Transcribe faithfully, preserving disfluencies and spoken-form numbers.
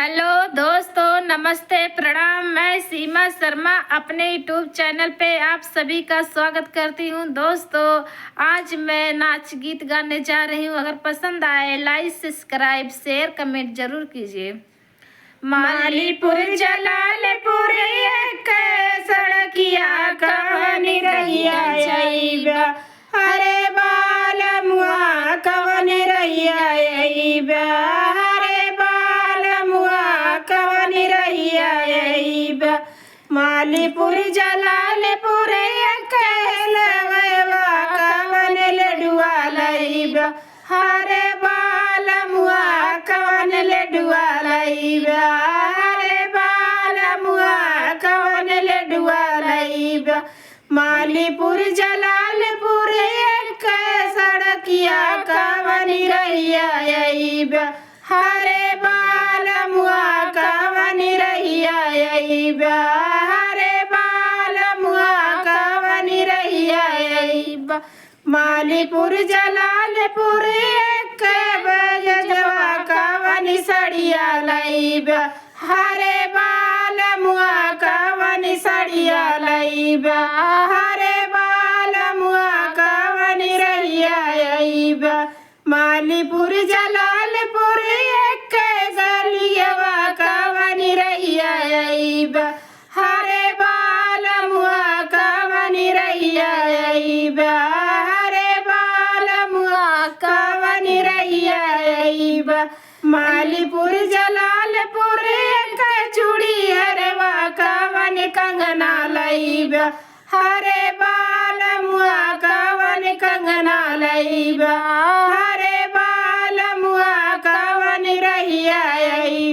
हेलो दोस्तों, नमस्ते, प्रणाम। मैं सीमा शर्मा अपने YouTube चैनल पे आप सभी का स्वागत करती हूँ। दोस्तों, आज मैं नाच गीत गाने जा रही हूँ। अगर पसंद आए, लाइक, सब्सक्राइब, शेयर, कमेंट जरूर कीजिए। मालीपुर जलालपुर एक सड़किया कवन रहिया जइबा। अरे बालमुआ कवन रहिया अइबा। अरे बालमुआ कवन रहिया अइबा। मालीपुर जलालपुर एक सड़कवा कवन लडुआ लइबा। अरे बालमुआ कवन लडुआ लइबा। अरे बालमुआ कवन लडुआ लइबा। मालीपुर जलालपुर एक सड़किया कवन रहिया अइबा। अरे बालमुआ कवन रहिया अइबा। अरे बालमुआ कवन रहिया अइबा। मालीपुर जलालपुर एक बजवा कवन सड़िया लइबा। अरे बालमुआ कवन सड़िया लइबा। अरे बालमुआ कवन रहिया अइबा। मालीपुर जलालपुर एक गलियवा कवन रहिया अइबा। अरे बालमुआ कवन रहिया अइबा। अरे बालमुआ कवन रहिया अइबा। मालीपुर जलालपुर एक चूड़ी हरवा कवन कंगना लइबा। अरे बालमुआ कवन कंगना लइबा। अरे बालमुआ कवन रहिया अइबा।